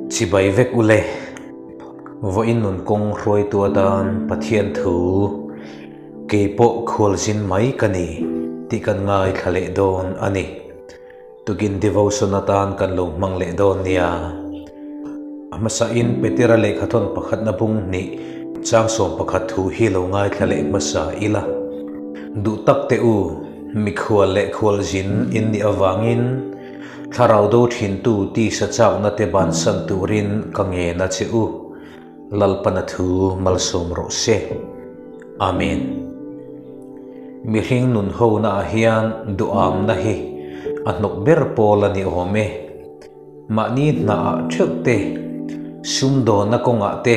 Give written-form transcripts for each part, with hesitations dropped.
Chibai vek ule. Vawiin nun kawng hruaitu atan Pathian thu keipawh khualzin mai ka ni tih kan ngaithla leh dawn a ni. Tukin devotion atan kan lo hmang leh dawn nia. A hmasain Petera lehkhathawn pakhatna bung hnih chang 11 thu hi lo ngaithla leh hmasa ila. Duh tak teh u, mikhual leh khualzin in nih avangin thlarau do thintu tisa chakna te bansan turin ka ngen a che u. Lalpana thu malsawm rawh se. Amen. Mihring nun ho naah hian duhamna hi a hnawk ber pawl a ni awm e. Mahni hnaah theuh te, sumdawnna kawngah te,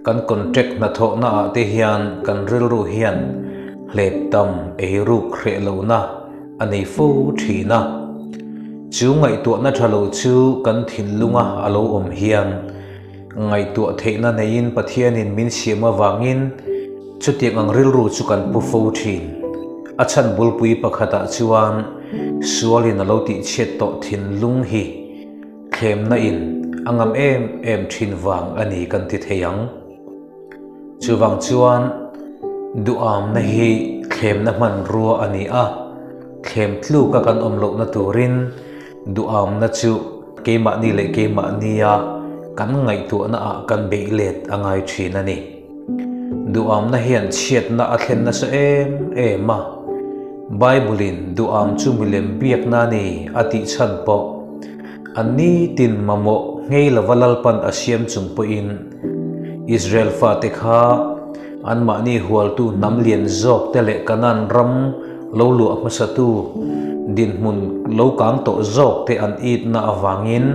kan contract hnathawhnaah te hian kan rilru hian hlep tam eiruk hreh lohna a nei fo thin a. Chu ngaihtuahna tha lo chu kan thinlunga a lo awm hian Ngaihtuah theihna neiin Pathianin min siam avangin chutiang ang rilru chu kan pu fo thin. A chhan bulpui pakhatah chuan sualin a lo tihchhiat tawh thinlung hi thlemna in a ngam em em thin vang a ni kan ti thei ang. Chuvang chuan duhamna hi thlemna hmanrua a ni a, thlem tluka kan awm lohna turin duhamna chu Keimahni leh keimahnia kan ngaihtuahnaah kan beih let a ngai thin a ni. Duhamna hian chhiatna a thlen nasa em em a. Bible-in duham chu milem biakna a ni a tih chhan pawh a nitin mamawh nghei lova Lalpan a siam chung pawhin Israel fate kha anmahni hualtu hnam lian zawk te leh Kanaan ram lo luah hmasatu dinhmun lo kang tawh zawk te an itna avangin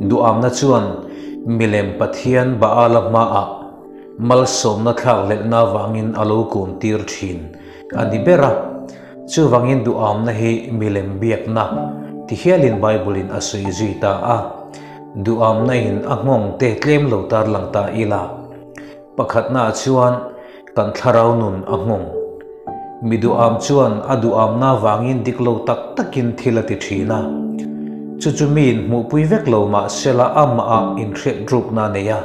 duhamna chuan milem Pathian Baala hmaah malsawmna thlakhlelhna avangin a lo kun tir thin a ni ber a. Chuvangin duhamna hi milem biakna ti hialin Bible-in a sawi zui ta a. Duhamna in a nghawng te tlem lo tarlang ta ila. Pakhatnaah chuan kan thlarau nun a nghawng. Mi duham chuan a duhamna vangin dik lo tak takin thil a ti thin a. Chu chu miin hmuhpui vek lo mah sela amahah inhriat rukna a nei a.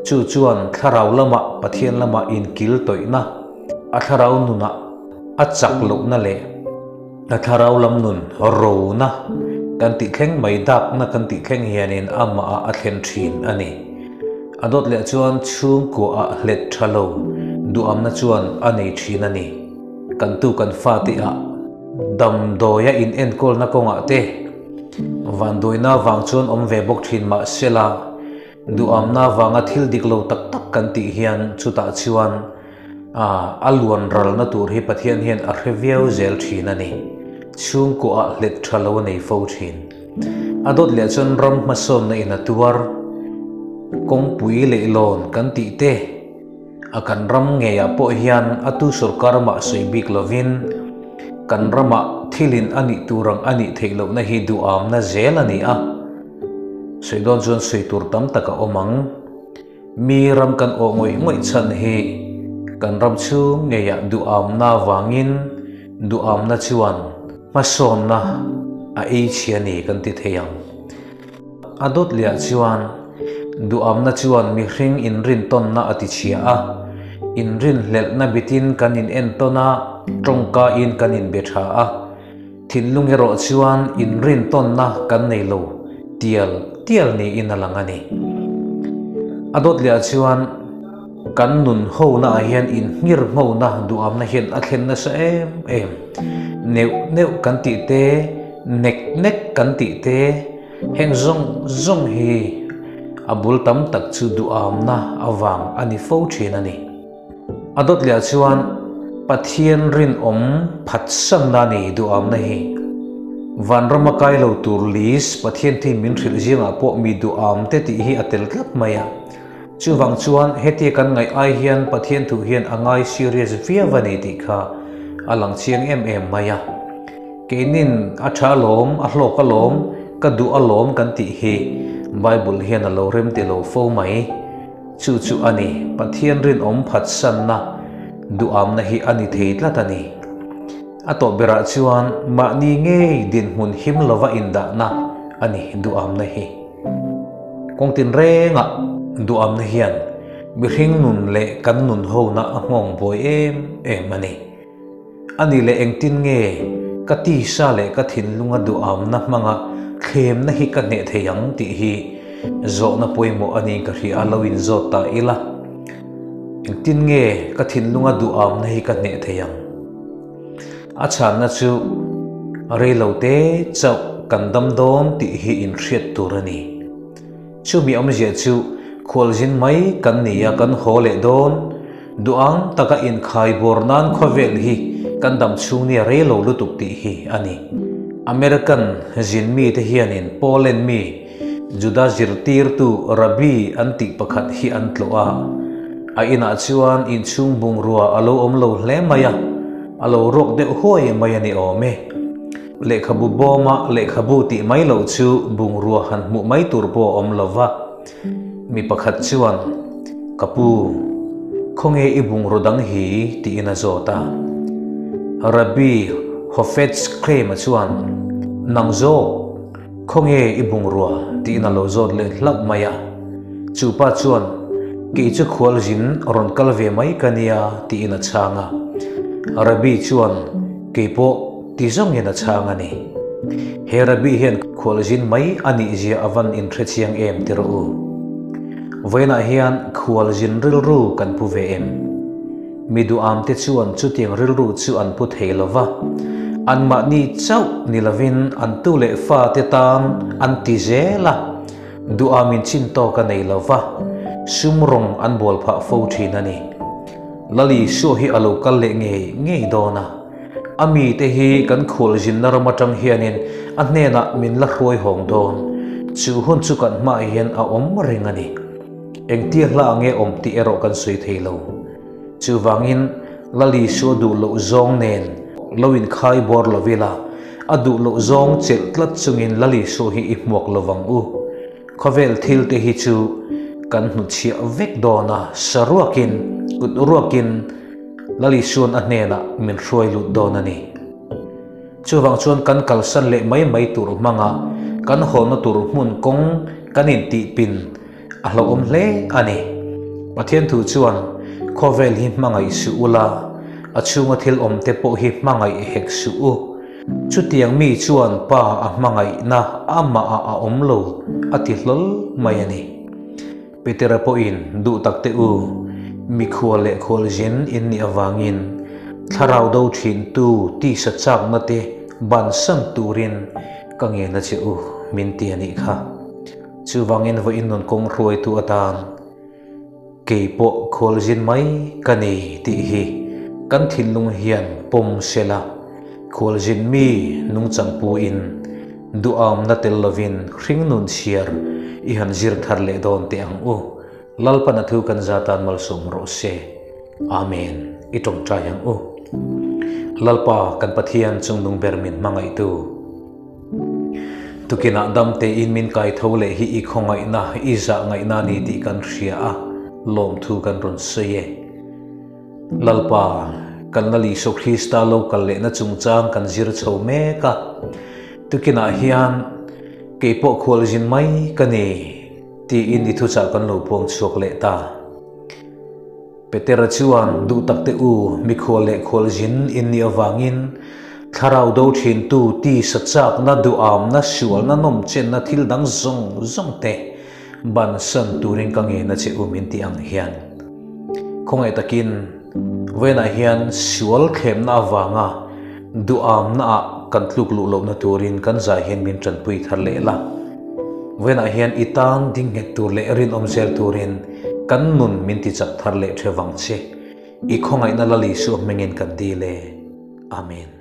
Chu chuan thlarau lamah Pathian lamah inkil tawihna, a thlarau nunah a chak lohna leh a thlarau lam nun rona kan tih thleng mai dakna kan tih thleng hianin amahah a thlen thin a ni. A dawt leh chuan chhungkuaah hlet tha lo duhamna chuan a nei thin a ni. Kan tu kan fate ah damdawia in enkawlna kawngah te vanduaina vang chuan awm ve bawk thin mah sela duhamna vanga thil dik lo tak tak kan tih hian chutah chuan a luan ralna tur hi Pathian hian a hre viau zel thin a ni. Chhungkuaah hlet tha lo a nei fo thin. A dawt leh chuan ram hmasawnna in a tuar, kawngpui leihlawn kan tih te, a kan ram ngeiah pawh hian a tu sorkar mah sawi bik lovin kan ramah thilin a nih tur ang a nih theih lohna hi duhamna zel a ni a. Sawi dawn chuan sawi tur tam tak a awm ang. Mi ram kan awh ngawih ngawih chhan hi kan ram chhung ngeiah duhamna vangin duhamna chuan hmasawnna a ei chhia ni kan ti thei ang. A dawt lehah chuan duhamna chuan mihring inrintawnna a ti chhia a, inrinhlelhna bitin kan inentawn a, tawngkain kan inbe tha a, thinlung erawh chuan inrintawnna kan nei lo tial tial niin a lang a ni. A dawt lehah chuan kan nun honaah hian inhngir nghona duhamna hian a thlen nasa em em. Neuh neuh kan tih te, nek nek kan tih te, heng zawng zawng hi a bul tam tak chu duhamna avang a ni fo thin a ni. A dawt lehah chuan Pathian rinawm phatsanna ni duhamna hi vanrama kai lo tur list Pathian thi min hrilh zingah pawh mi duham te tih hi a tel tlat mai a. Chuvang chuan hetia kan ngaih ai hian Pathian thu hian a ngai serious viau a ni tih kha a lang chiang em em mai a. Keinin a tha alawm, a hlawk alawm, ka duh alawm kan tih hi Bible hian a lo rem ti lo fo mai. Chu chu a ni, Pathian rinawm phatsanna duhamna hi a ni thei tlat a ni. A tawh berah chuan mahni ngei dinhmun him lova indahna a ni duhamna hi. Kawng tinrengah duhamna hian mihring nun leh kan nun hona a nghawng buai em em a ni. A nih leh engtin nge ka tisa leh ka thinlunga duhamna hmanga thlemna hi ka hneh thei ang tih hi zawhna pawimawh a niin ka hria a, lo inzawt ta ila. Engtin nge ka thinlunga duhamna hi ka hneh thei ang? A chhanna chu reilo te chauh kan dam dawn tih hi inhriat tur a ni. Chumi awmzia chu khualzin mai kan ni a, kan haw leh dawn. Duang taka inkhai bawr nan khawvel hi kan dam chhung nia rei lo lutuk tih hi a ni. American zin mite hianin Poland mi Juda zirtirtu Rabbi an tih pakhat hi an tlawh a. A inah chuan inchhung bungrua a lo awm lo hle mai a, a lo ruak deuh huai mai a ni awm e. Lehkhabu bawma lehkhabu tih mai loh chu bungrua han hmuh mai tur pawh a awm lo va. Mi pakhat chuan, Ka pu, khawnge i bungraw dang hi? tiin a zawt a. Rabbi Hofetz Chaim-a chuan, Nang zawk, khawnge i bungrua? tiin a lo zawt leh hlauh mai a. Chu pa chuan, Kei chu khualzin rawn kal ve mai ka nia, tiin a chhang a. Rabbi chuan, Kei pawh ti zawngin a chhang a ni. He Rabbi hian khualzin mai a nih zia a van inhre chiang em ti rawh u. Vawiinah hian khualzin rilru kan pu ve em? Mi duham te chuan chutiang rilru chu an pu thei lo va, anmahni chauh ni lovin an tu leh fa te tan an ti zel a, duhamin chin tawk a nei lo va, sum rawng an bawl phah fo thin a ni. Lali Isua hi a lo kal leh ngei ngei dawn a. A mite hi kan khualzinna ram atang hianin a hnenah min la hruai hawng dawn. Chu hun chu kan hmaah hian a awm reng a ni. Engtia hla nge awm tih erawh kan sawi thei lo. Chuvangin Lal Isua duh loh zawng nen lo inkhai bawr lo ila, a duh loh zawng chelh tlat chungin Lal Isua hi i hmuak lo vang u. Khawvel thil te hi chu kan hnutchhiah vek dawn a, saruakin, kut ruakin, Lalisuan a hnenah min hruai lut dawn a ni. Chuvang chuan kan kalsan leh mai mai tur hmanga kan hawlna tur hmun kawng kan intihpin a hlauhawm hle a ni. Pathian thu chuan khawvel hi hmangaih suh ula, a chhunga thil awmte pawh hi hmangaih hek suh u. Chutiang mi chuan Pa a hmangaihna amahah a awm lo a ti hlawl mai a ni. Petera pawhin duh tak teh u, mikhua leh khualzin in nih avangin thlarau do thintu tisa chakna te bansan turin ka ngen a che u, min ti a nih kha. Chuvangin vawiin nun kawng hruaitu atan kei pawh khualzin mai ka ni tih hi kan thinlung hian pawm sela, khualzin mi nungchang puin Duhamna tel lovin hringnun chhiar i han zir thar leh dawn teh ang u. Lalpan a thu kan zatan malsawm rawh se. Amen. I tawngtai ang u. Lalpa kan Pathian chungnung ber min hmangaihtu. Tukinah dam tein min kai tho leh hi i khawngaihna, i zah ngaihna ni tih kan hria a, lawmthu kan rawn sawi e. Lalpa, kan Lal Isua Krista lo kal lehna chungchang kan zir chho mek a. Tukinah hian kei pawh khualzin mai ka ni, tiin i thuchah kan lo puang chhuak leh ta. Petera chuan, Duh tak teh u, mikhual leh khualzin in nih avangin thlarau do thintu tisa chakna, duhamna, sualna, nawmchenna thil dang zawng zawng te Bansan turin ka ngen a che u min tih ang hian khawngaih takin vawiinah hian sual thlemna avanga duhamna ah kan tluk luh lohna turin kan zai hian min tanpui thar leh la. Vawiinah hian i tan ding nghet tur leh rinawm zel turin kan nun min ti chak thar leh the vang che. I khawngaihna Lal Isua hmingin kan dil e. Amen.